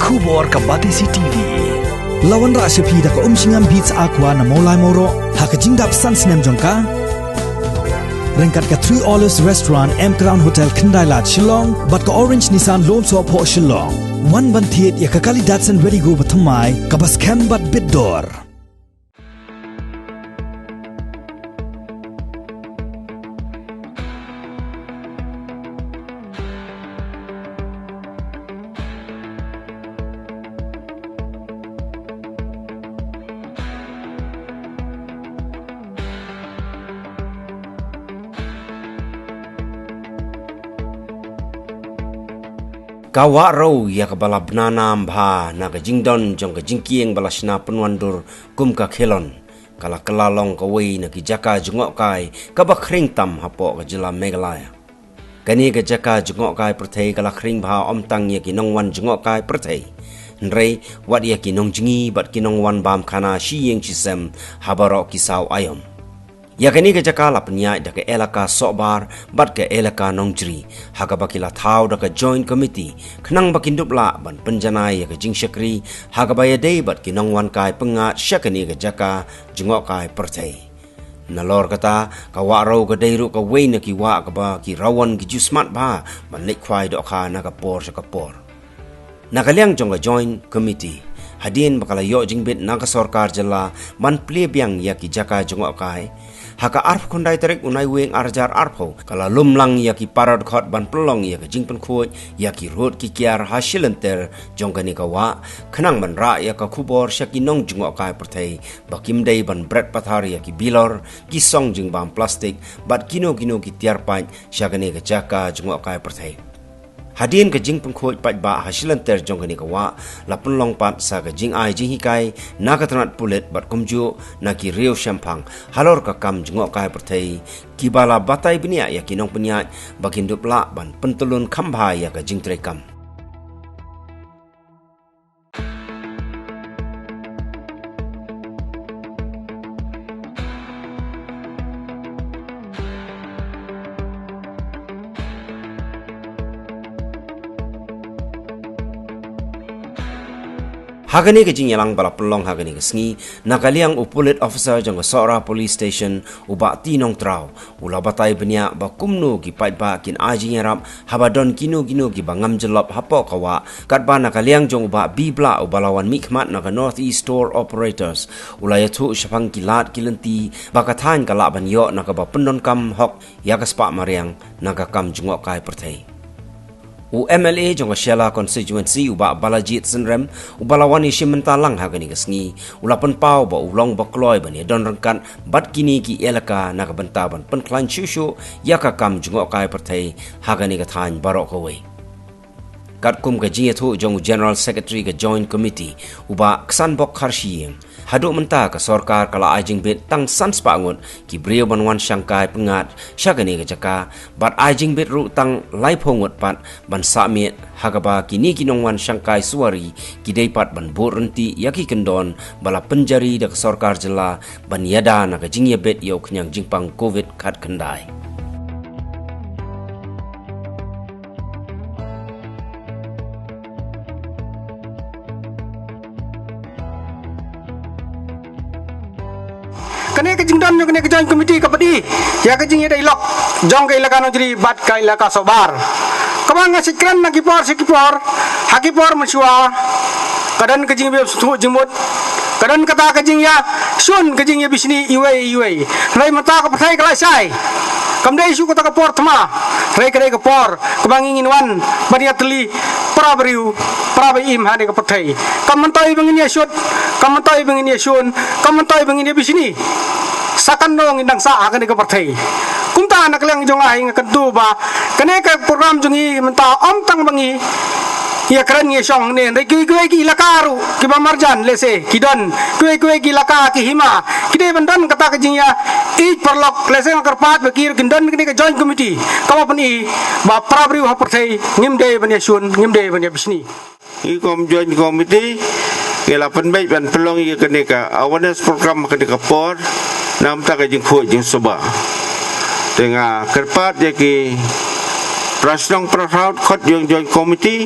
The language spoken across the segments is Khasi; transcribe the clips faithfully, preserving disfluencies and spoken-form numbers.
Khubor ka Batesi T V. La wanrah sha phi da ka Umshngam Beats Aqua na Mawlai Mawroh ha ka jingdap san snem jong ka. Ryngkat ka Three Olives Restaurant, M Crown Hotel, Khyndai Lad, Shillong, bad ka Orange Nissan Lum Sohphoh, Shillong. Wan ban thied ïa ka kali Datsun Redi-GO bathymmai kaba skhem bad bit dor. Ka Wahrew ïa kaba la bna nam bha na ka jingdon jong ka jingkieng ba la shna pynwandur kum ka Khelon, ka la kylla long kawei na ki jaka jngohkai kaba khring tam hapoh ka jylla Meghalaya. Kane ka jaka jngohkai pyrthei ka la khring bha ym tang ïa ki nongwan jngohkai pyrthei, hynrei wat ïa ki nongjngi bad ki nongwan bam khana shi ïing shi sem ha baroh ki saw aïom. Ïa kane ka jaka la pynïaid da ka elaka Sohbar bad ka elaka Nongjri, ha kaba ki la thaw da ka Joint Committee khnang ba kin dup lah ban pynjanai ïa ka jingshakri ha kaba ïadei bad ki nongwan kai pyngngad sha kane ka jaka jngohkai pyrthei. Nalor kata, ka Wahrew ka dei ruh kawei na ki wah kaba ki rawon ki ju smat bha ban leit khwai dohkha na ka por sha ka por. Na ka liang jong ka Joint Committee, hadien ba ka la ïoh jingbit na ka sorkar jylla ban plie biang ïa ki jaka jngohkai, ha ka arphew khyndai tarik u Naiwieng ar hajar arphew, ka la lum lang ïa ki para dkhot ban pynlong ïa ka jingpynkhuid ïa ki rud ki kiar ha shilynter jong kane ka wah, khnang ban rah ïa ka khubor sha ki nongjngohkai pyrthei ba kim dei ban bret pathar ïa ki bilor, ki song jingbam plastik bad kino kino ki tiar paip sha kane ka jaka jngohkai pyrthei. Hadien ka jingpynkhuid paidbah ha shilynter jong kane ka wah, la pynlong pat sa ka jingai jinghikai na ka tnat pulit bad kumjuh na ki riew shemphang halor ka kam jngohkai pyrthei, kiba la batai bniah ïa ki nongpynïaid ba kin dup lah ban pyntyllun kham bha ïa ka jingtreikam. Ha kane ka jingïalang ba la pynlong ha kane ka sngi, na ka liang u police officer jong ka Sohra Police Station, u Bah T Nongtraw, u la batai bniah ba kumno ki paidbah kin ai jingïarap haba don kino kino kiba ngam jyllop hapoh ka wah, katba na ka liang jong u Bah B Blah, uba la wan mihkhmat na ka North East Tour Operators, u la ïathuh shaphang ki lad ki lynti ba ka thaiñ ka lah ban ïoh na kaba pyndonkam hok ïa ka spah mariang na ka kam jngohkai pyrthei. U M L A jong ka Shella Constituency, u Bah Balajied Synrem, uba la wan ïashim bynta lang ha kane ka sngi, u la pynpaw ba u long ba kloi ban ïadon ryngkat bad kine ki elaka na ka bynta ban pynkhlaiñ shuh shuh ïa ka kam jngohkai pyrthei ha kane ka thaiñ baroh kawei. Katkum ka jingïathuh jong u General Secretary ka Joint Committee, u Bah Ksanbok Kharshiing, haduh mynta ka sorkar ka la ai jingbit tang san spah ngut ki briew ban wan shangkai pyngngad sha kane ka jaka, bad ai jingbit ruh tang laiphew ngut pat ban sah miet, ha kaba kine ki nongwan shangkai suwari ki dei pat ban bud ryntih ïa ki kyndon ba la pynjari da ka sorkar jylla ban ïada na ka jingïabit ïa u khñiang jingpang Covid khatkhyndai. Kane ka jingdon jong kane ka Joint Committee ka peit ïa ka jingïadei lok jong ka elaka Nongjri bad ka elaka Sohbar. Kaba nga sngewkren na ki por sha ki por, ha ki por mynshuwa, ka don ka jingïabishni jingmut, ka don kata ka jingïashun, ka jingïabishni iwei iwei. Hynrei mynta ka pyrthei ka la shai. Kam dei shuh kata ka por thma, hynrei ka dei ka por kaba ngi ngin wan ban ïatylli para briew, para ba im ha kane ka pyrthei. Kam myntoi ba ngin ïashut, kam myntoi ba ngin ïashun, kam myntoi ba ngin ïabishni. Sa katno ngin dang sah ha kane ka pyrthei. Kumta na ka liang jong nga hi nga kyntu ba kane ka program jong ngi mynta ym tang ba ngi ïakren ïashong ne, hynrei kiwei kiwei ki elaka ruh kiba marjan, lehse ki don kiwei kiwei ki elaka, ki hima, ki dei ban don kata ka jingïaid paralok, lehse nga kyrpad ba ki ruh kin don kane ka Joint Committee kaba pyni ba para briew ha pyrthei ngim dei ban ïashun, ngim dei ban ïabishni. Ngi kum Joint Committee ngi la pynbeit ban pynlong ïa kane ka awareness program ha kane ka por na ka bynta ka jingkhuid jingsuba. Te nga kyrpad ïa ki para shnong para hraw dkhot jong Joint Committee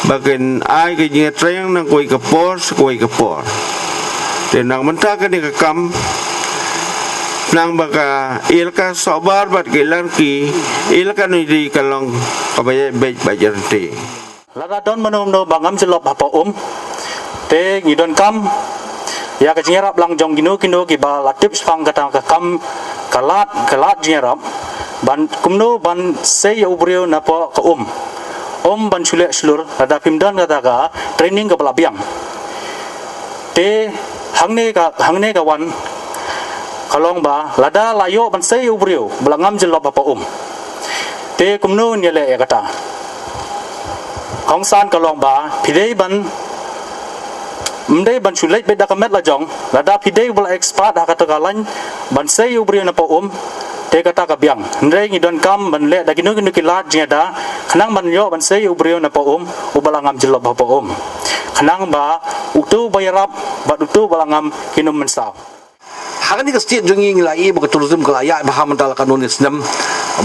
ba kin ai ka jingtrei na kawei ka por sha kawei ka por. Te nang mynta kane ka kam, nang ba ka elaka Sohbar bad ka elaka ki elaka Nongïadih ka long kaba ïaibeit bad ïaryntih. Lada don mano mano ba ngam jyllop hapoh um, te ngi donkam ïa ka jingïarap lang jong kino kino kiba la tip shaphang kata ka kam, ka lad, ka lad jingïarap ban kumno ban sei ïa u briew napoh ka um. Ym ban shu leh shlur lada phim don kata ka training kaba la biang. Te hangne ka, hangne ka wan ka long ba lada la ïoh ban sei ïa u briew ba la ngam jyllop hapoh um, te kumno ngin ïaleh ïa kata? Kongsan ka long ba phi dei ban, ym dei ban shu leit beit da ka met la jong. Lada phi dei uba la expert ha kata ka lain ban sei ïa u briew napoh um, te kata ka biang. Hynrei ngi donkam ban leh da kino kino ki lad jingïada khnang ban ïoh ban sei ïa u briew napoh um uba la ngam jyllop hapoh um, khnang ba uto uba ïarap bad uto uba la ngam kin ym mynsaw. Ha kane ka state jong ngi ngi la ïohi ba ka tourism ka la ïaid bha mynta la katno ne snem,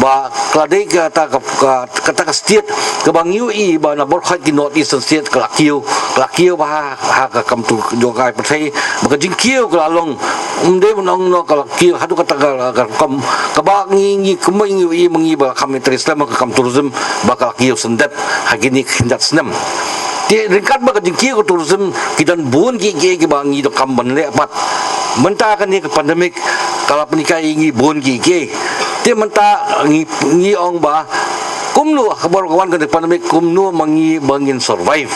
ba ka la dei kata ka, ka, kata ka state kaba ngi ïohi ba na baroh ki North Eastern state ka la kiew, ka la kiew bha ha ka kam tur jong ka pyrthei. Ba ka jingkiew ka la long, ym dei ban ong noh ka la kiew, haduh kata ka, ka kam kaba ngi, ngi kumba ngi ïohi ma ngi ba kham interest lem ha ka kam tourism, ba ka la kiew shen dep ha kine ki khyndiat snem. Te ryngkat bad ka jingkiew ka tourism ki don bun kiei kiei kiba ngi donkam ban leh pat. Mynta kane ka pandemic ka la pynhikai ïa ngi bun kiei kiei. Te mynta ngi, ngi ong ba kumno ha ka por ka wan kane ka pandemic kumno ma ngi ba ngin survive.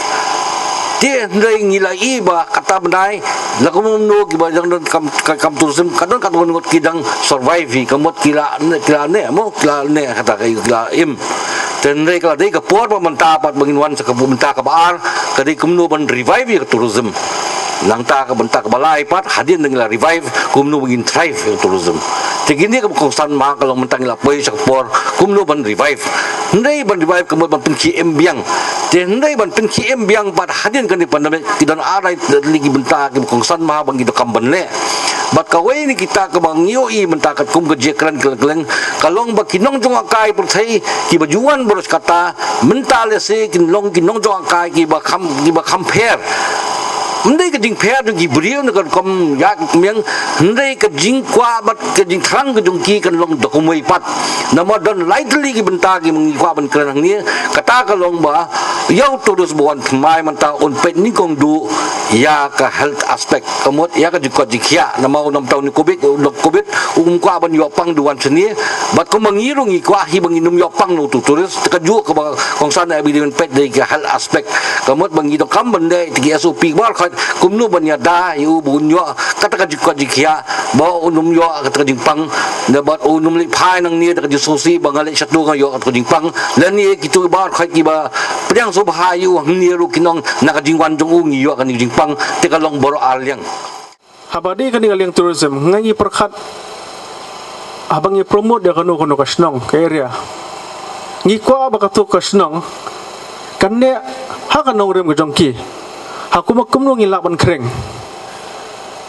Te hynrei ngi la ïohi ba kata bnai la kumno kiba dang don kam, ka kam tourism ka don katto katne ngut ki dang survive hi, ka mut ki la ne, ki la ne mo, ki la ne kata ka, ki la im. Te hynrei ka la dei ka por ba mynta pat ba ngin wan sha ka bynta kaba ar, ka dei kumno ban revive ïa ka tourism. Nangta ka bynta kaba lai pat hadien ba ngi la revive, kumno ba ngin thrive ïa ka tourism. Te kine kiba kongsan ma ka long mynta ngi la poi sha ka por kumno ban revive. Hynrei ban revive ka mut ban pynkhie im biang. Te hynrei ban pynkhie im biang pat hadien kane pandemic ki don ar lai tylli ki bynta kiba kongsan ma ba ngi donkam ban leh. Bad kawei na kita kaba ngi ïohi mynta katkum ka jingkren kylleng kylleng ka long ba ki nongjngohkai pyrthei kiba ju wan baroh shi katta mynta lehse kin long ki nongjngohkai kiba kham, kiba kham pher. Ym dei ka jingpher jong ki briew ne ka rukom ïaid miang, hynrei ka jingkwah bad ka jingthrang ka jong ki kan long da kumwei pat. Namar don lai tylli ki bynta kiba ngi kwah ban kren hangne, kata ka long ba ïa u tourist ba wan thymmai mynta un peit nyngkong duh ïa ka health aspect, ka mut ïa ka jingkoit jingkhiah. Namar u nongpynïaid ne covid, u long covid, um kwah ban ïoh pang da u wan shane. Bad kumba ngi ruh ngi kwah hi ba ngin ym ïoh pang na utu u tourist, te kajuh kaba kongsan eh ba ngi dei ban peit da ka health aspect. Ka mut ba ngi donkam ban leh ïa ki S O P baroh khoit kumno ban ïada ïa u ba un ïoh kata ka jingkoit jingkhiah, ba un ym ïoh kata ka jingpang, ne bad un ym leit phai nangne da ka jingsngewsih ba nga leit shatu nga ïoh kata ka jingpang. Lane kito baroh khoit kiba pdiang sngewbha ïa u hangne ruh kin ong na ka jingwan jong u ngi ïoh kane ka jingpang, te ka long baroh arliang. Haba dei kane ka liang tourism, nga ngi pyrkhat haba ngi promote ïa kano kano ka shnong, ka area, ngi kwah ba kato ka shnong kan neh ha ka nongrim ka jong ki. Ha kumno kumno ngi lah ban khring.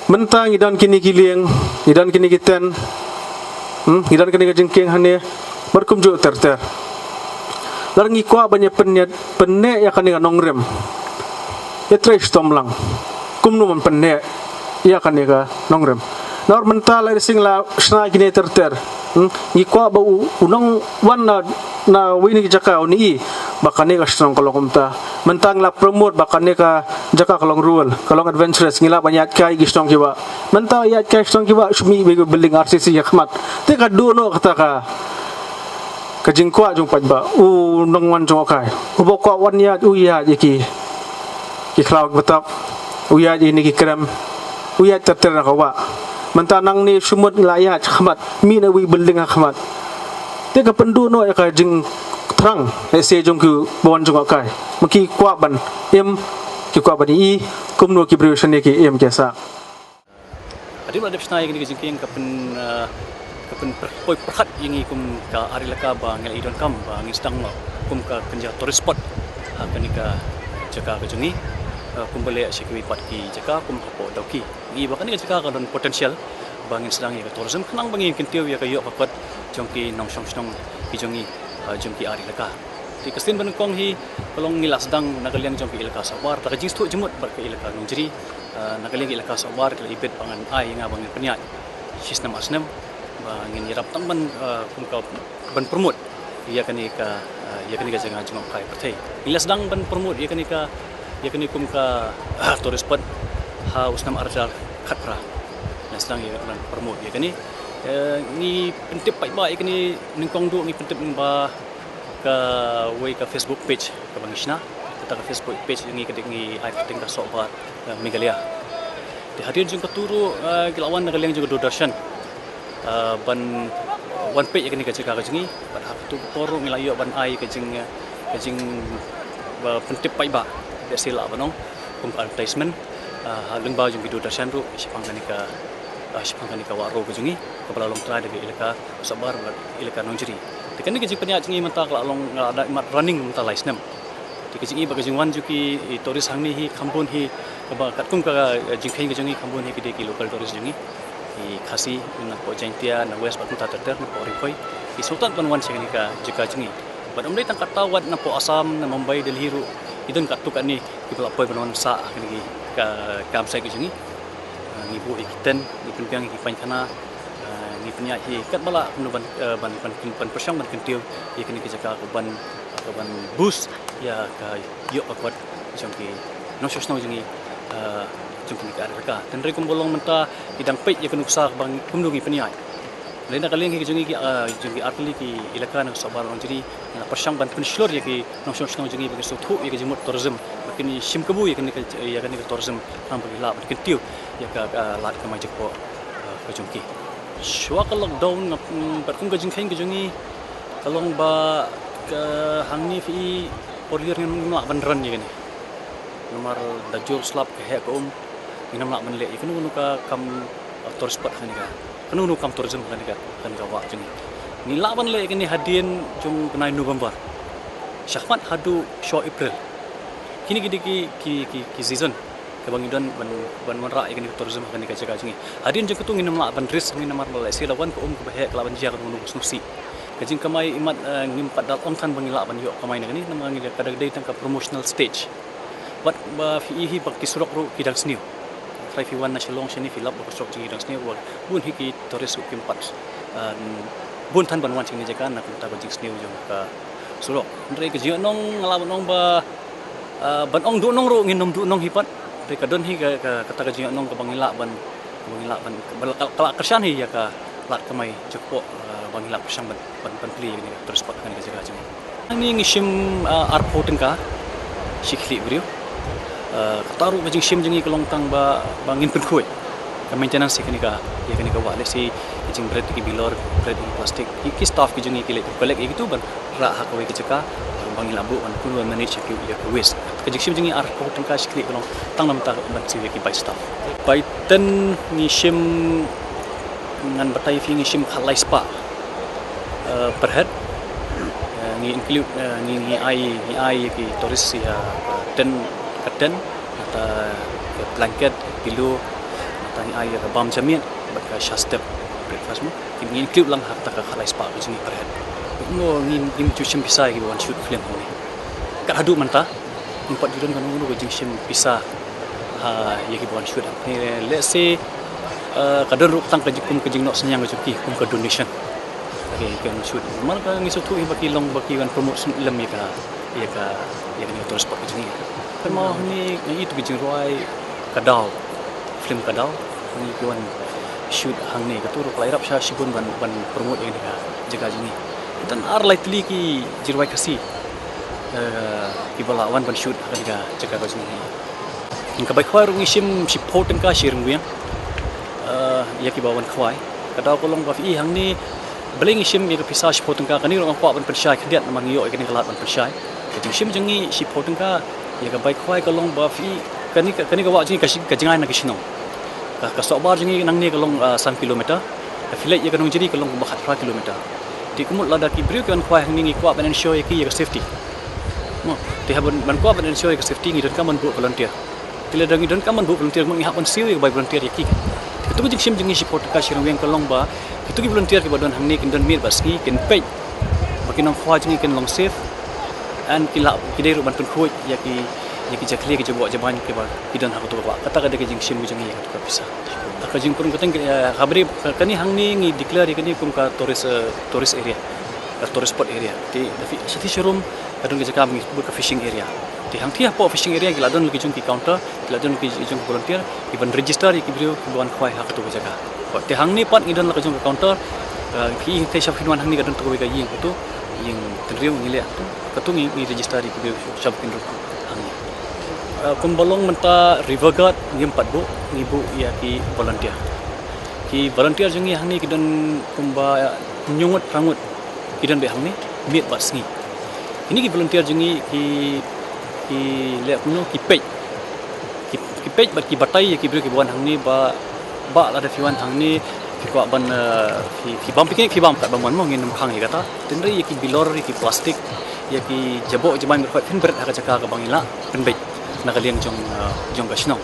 Mynta ngi don kine ki lieng, ngi don kine ki tent, hmm, ngi don kine ki jingkieng hangne, bad kumjuh ter ter. Lada ngi kwah ban ïa pynïa, pynneh ïa kane ka nongrim, ïatrei shitom lang kumno ban pynneh ïa kane ka nongrim. Namar mynta la sing la shna kine ter ter. Hmm? Ngi kwah ba u, u nongwan na, na wei na ki jaka un i ba kane ka shnong ka long kumta. Mynta ngi la promote ba kane ka jaka ka long rural, ka long adventurous, ngi lah ban ïaid kai ki shnong kiba. Mynta ïaid kai shnong kiba shu mih ba building R C C ha khmat. Te ka duh noh kata ka, ka jingkwah jong u paidbah, u nongwan jngohkai. Uba kwah wan ïaid u ïaid ïa ki, ki khlaw ki btap, u ïaid ïa kine ki krem, u ïaid ter ter na ka wah. Mynta nangne shu mut la ïaid ha khmat, mih na wei building ha khmat. Te ka pynduh noh ïa ka jingthrang lehse jong kiba wan jngohkai. Ma ki kwah ban im, ki kwah ban i kumno ki briew shane ki im ki sah. Hadien ba la dep shna ïa kane ka jingkieng ka pyn, eh, ka pynpoi pyrkhat ïa ngi kum ka Ri Laka ba ngi la ïoh donkam ba ngin sdang noh kum ka kynja tourist spot ha kane ka jaka ka jong ngi, eh, kumba leh sha kiwei pat ki jaka kum hapoh Dawki. Ngi ba kane ka jaka ka don potential ba ngin sdang ïa ka tourism khnang ba ngin kyntiew ïa ka ïoh ka kot jong ki nongshong shnong ki jong ngi, eh, jong ki Ri Laka. Te ka sien ba nyngkong hi ka long ngi la sdang na ka liang jong ka elaka Sohbar, da ka jingsngewthuh jingmut bad ka elaka Nongjri, ah, na ka liang ka elaka Sohbar ki la ibit ba ngan ai ïa nga ba ngan pynïaid shi snem ar snem ba ngin ïarap tang ban, ah, kum ka ban promote ïa kane ka, ah, ïa kane ka jaka jngohkai pyrthei. Ngi la sdang ban promote ïa kane ka, ïa kane kum ka, ah, tourist spot ha u snem ar hajar khatphra. Ngi la sdang ïa kane ban promote ïa kane. Eh, ngi pyntip paidbah ïa kane nyngkong duh ngi pyntip lyngba kawei ka Facebook page kaba ngi shna. Kata ka Facebook page ngi ka dei ngi ai kyrteng ka Sohbar, eh, Meghalaya. Te hadien jong katu ruh, eh, ki la wan na ka liang jong ka Doordarshan, eh, ban wan peit ïa kane ka jaka ka jong ngi. Bad ha katu ka por ruh ngi la ïoh ban ai ka jing, eh, ka jing, eh, pyntip paidbah, lehse lah ban ong kum ka advertisement, eh, ha lyngba jong ki Doordarshan ruh shaphang kane ka, eh, shaphang kane ka wah roh ka jong ngi kaba la long trai da ka elaka Sohbar bad elaka Nongjri. Te kane ka jingpynïaid jong ngi mynta ka la long, la da imat running mynta lai snem. Te ka jingïohi bad ka jingwan jong ki, i, tourist hangne hi kham bun hi, kaba katkum ka, eh, jingkheiñ ka jong ngi kham bun hi ki dei ki local tourist jong ngi. Ki Khasi napoh Jaintia, na West bad kumta ter ter, napoh Ri Bhoi. Ki sngewtynnat ban wan sha kane ka jaka jong ngi. Bad ym dei tang kata, wat napoh Assam, na Mumbai, Delhi ruh ki don katto katne kiba la poi ban wan sah ha kane ka campsite ka jong ngi. Ah, ngi buh ïa ki tent, ngi pynbiang ïa ki painkhana, ah, ngi pynïaid hi katba lah kumno ban, eh, ban, ban, ban pyrshang ban kyntiew ïa kane ka jaka ka ban, ka ban boost ïa ka ïoh ka kot jong ki nongshong shnong jong ngi, eh, jong kane ka elaka. Hynrei kumba long mynta ngi dang peit ïa ka nuksa kaba kumno ngi pynïaid. Lada na ka liang hi ka jong ngi ki, ah, jong ki artylli ki elaka na ka Sohbar Nongjri, ngi la pyrshang ban pynshlur ïa ki nongshong shnong jong ngi ba kin sngewthuh ïa ka jingmut tourism, ba kin shim kabu ïa kane ka, ïa kane ka tourism, khnang ba kin lah ban kyntiew ïa ka, ah, lad kamai jingpyrkhat, ah, ka jong ki. Shuwa ka lockdown, nga, mm, bad kum ka jingkheiñ ka jong ngi ka long ba ka hangne phi i por lyiur ngim lah ban run ïa kane. Namar da jur slap ka heh ka um, ngim lah ban leh ïa kano kano ka kam, ah, tourist spot ha kane ka, kano kano kam tourism ha kane ka, ha kane ka wah jong ngi. Ngi lah ban leh ïa kane hadien jong u bnai November shakhmat haduh shuwa April. Kine ki dei ki, ki, ki, ki season kaba ngi don ban, ban wanrah ïa kane ka tourism ha kane ka jaka jong ngi. Hadien jong katu ngim lah ban risk, ngim namar ba lehse la wan ka um kaba heh ka lah ban jia kano kano ka sngewsih. Ka jingkamai imat, eh, ngim pat da ong than ba ngi lah ban ïoh kamai na kane, namar ngi da ka dei tang ka promotional stage. Bad ba phi i hi ba ki surok ruh ki dang sniew. Trai phi wan na Shillong shane phi lap ba ka surok jong ngi dang sniew, bad bun hi ki tourist ruh kim pat, eh, bun than ban wan sha kane ka jaka na ka bynta ka jingsniew jong ka surok. Hynrei ka jingïohnong nga lah ban ong ba, eh, ban ong duhnong ruh ngin ym duhnong hi pat. Hynrei ka don hi ka, ka, kata ka jingïohnong kaba ngi lah ban, kaba ngi lah ban, kaba la, ka, ka la kyrshan hi ïa ka lad kamai jong ka pok, eh, ba ngi lah pyrshang ban, ban, ban plie ïa kane ka tourist spot ha kane ka jaka jong ngi. Hangne ngi shim, eh, arphew tyngka shi khlieh briew. Eh, kata ruh ka jingshim jong ngi ka long tang ba, ba ngin pynkhuid ka maintenance ïa kane ka, ïa kane ka wah, lehse ka jingbret ïa ki bilor, bret ïa ki plastik, ki, ki staff ki jong ngi ki leit collect ïa kitu ban rah ha kawei ka jaka ba ngi lah buh ban kumno ban manage ïa ki, ïa ki waste. Ka jingshim jong ngi arphew tyngka shi khlieh ka long tang namar ban siew ïa ki bai staff. Bai tent ngi shim, ngan batai ïa phi, ngi shim khatlai spah, eh, per head. Eh, ngi include, eh, ngi, ngi ai, ngi ai ïa ki tourist ïa, eh, tent, ka tent, nangta ka blanket, pillow, nangta ngi ai ïa ka bam jamiat bad ka sha step breakfast mo. Ngi include lang ha kata ka khatlai spah ka jong ngi per head. Mo ngi, ngim ju shim pisa ïa kiba wan shoot film hangne. Kat haduh mynta ngim pat ju don kano kano ka jingshim pisa ha ïa kiba wan shoot hangne. Lehse, eh, ka don ruh tang ka jingkum ka jingnoh synñiang ka jong ki kum ka donation. Ka, ka wan shoot. Namar ka ngi sngewthuh hi ba ki long ba ki wan promote lem ïa ka, ïa ka, ïa ka tourist spot ka jong ngi. Ka mut hangne ngi i tu ka jingrwai Ka Daw, film Ka Daw, ngi ki wan shoot hangne, katu ruh ka la ïarap sha shibun ban, ban promote ïa kane ka jaka jong ngi. Don ar lai tylli ki jingrwai Khasi, eh, kiba la wan ban shoot ha kane ka jaka ka jong ngi. Ka Bai Khwai ruh ngi shim shiphew tyngka shi ryngwiang, eh, ïa kiba wan khwai. Ka Daw ka long ba phi i hangne, balei ngi shim ïa ka pisa shiphew tyngka, kane ruh nga kwah ban pynshai khyndiat namar ngi ïoh ïa kane ka lad ban pynshai. Ka jingshim jong ngi shiphew tyngka ïa ka Bai Khwai ka long ba phi, kane ka, kane ka wah jong ngi ka shi-, ka jngai na ki shnong. Ka, ka Sohbar jong ngi nangne ka long, ah, san kilometer. Ka phi leit ïa ka Nongjri ka long kumba khatphra kilometer. Te ka mut lada ki briew ki wan khwai hangne ngi kwah ban ensure ïa ki ïa ka safety. Mo, te haba ban kwah ban ensure ïa ka safety ngi donkam ban buh volunteer. Te lada ngi donkam ban buh volunteer, ngi hap ban siew ïa ka bai volunteer ïa ki. Te katu ka jingshim jong ngi shiphew tyngka shi ryngwiang ka long ba kito ki volunteer kiba don hangne kin don miet bad sngi, kin peit ba ki nongkhwai jong ngi kin long safe. An ki lah ki dei ruh ban pynkhuid ïa ki, ïa ki jakhlia ki jaboh jabain kiba ki don ha kato ka wah. Kata ka dei ka jingshim ka jong ngi ïa kato ka pisa. Ka jingpynrung kata ka, eh, ka bri ka, kane hangne ngi declare ïa kane kum ka tourist, eh, tourist area, ka tourist spot area. Te da phi, shathie sharum ka don ka jaka ba ngi bud ka fishing area. Te hangthie hapoh fishing area ki la don la ki jong ki counter, ki la don la ki jong ki volunteer ki ban register ïa ki briew kiba wan khwai ha kato ka jaka. Te hangne pat ngi don la ka jong ka counter, eh, ki te shap ki wan hangne ka don kato ka ïing, kato ïing tynriew ngi leh, kato ngi, ngi register ïa ki briew shap ki ruh hangne. Eh, kumba long mynta river guard ngim pat buh, ngi buh ïa ki volunteer. Ki volunteer jong ngi hangne ki don kumba, eh, hynñiew ngut, phra ngut ki don beit hangne miet bad sngi. Kine ki volunteer jong ngi ki, ki leh kumno, ki peit, ki, ki peit bad ki batai ïa ki briew kiba wan hangne ba, ba lada phi wan hangne phi kwah ban, eh, phi, phi bam picnic, phi bam, kat bam wan mo, ngin ym khang ïa kata. Hynrei ïa ki bilor, ïa ki plastik, ïa ki jaboh jabain ba khot phin bret ha ka jaka kaba ngi la pynbeit na ka liang jong, eh, jong ka shnong.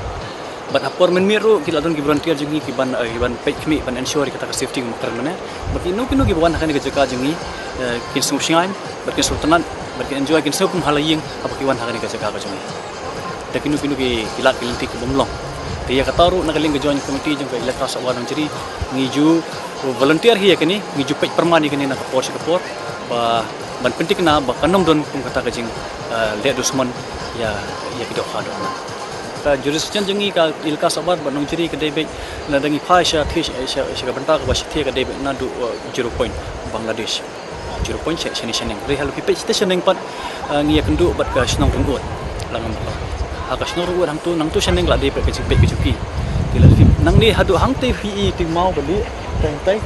Bad ha por mynmiet ruh ki la don ki volunteer jong ngi ki ban, eh, ki ban peit khmih, ban ensure ïa kata ka safety ka mukren mane. Bad kino kino kiba wan ha kane ka jaka jong ngi, eh, kin sngewshngaiñ, bad kin sngewtynnat, bad kin enjoy, kin sngew kum ha la ïing haba ki wan ha kane ka jaka ka jong ngi. Da kino kino ki, ki lad ki lynti ki bym long. Te ïa kata ruh na ka liang ka joint committee jong ka Elaka Sohbar Nongjri ngi ju volunteer hi ïa kane, ngi ju peit pyrman ïa kane na ka por sha ka por, ba ban pynthikna ba kan ym don kum kata ka jing, eh, leh dusmon ïa, ïa ki dohkha dohnud. Ka jurisdiction jong ngi ka Elaka Sohbar bad Nongjri ka dei beit, lada ngi phai shathie sha, sha, sha ka bynta kaba shathie ka dei beit naduh, eh, zero point Bangladesh. Zero point sha, shane shaneng. Hynrei halor phi peit shatei shaneng pat, eh, ngi ïakynduh bad ka shnong Ryngud. Lang ha ka shnong Ryngud hangto, nangto shaneng la dei beit ka jingpeit ka jong ki. Te lada phi, nangne haduh hangtei phi i, tei maw ba lieh, tei, tei.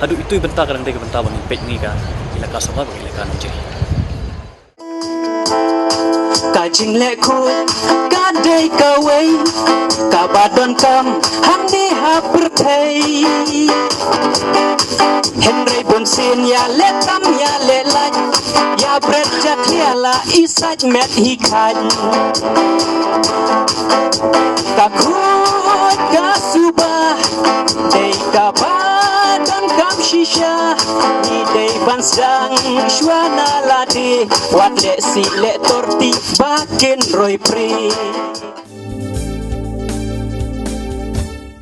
Haduh itu i bynta ka dang dei ka bynta ba ngin peit ngi ka Elaka Sohbar bad Elaka Nongjri. Ka jingleh khuid ka dei kawei kaba donkam hangne ha pyrthei. Hynrei bunsien ïaleh tam ïaleh lait, ïa bret jakhlia la i sait met hi khait. Ka khuid ka suba dei kaba donkam shisha. Ngi dei ban sdang shuwa na lade, wat leh sih leh torti ba kin roi pyrshah.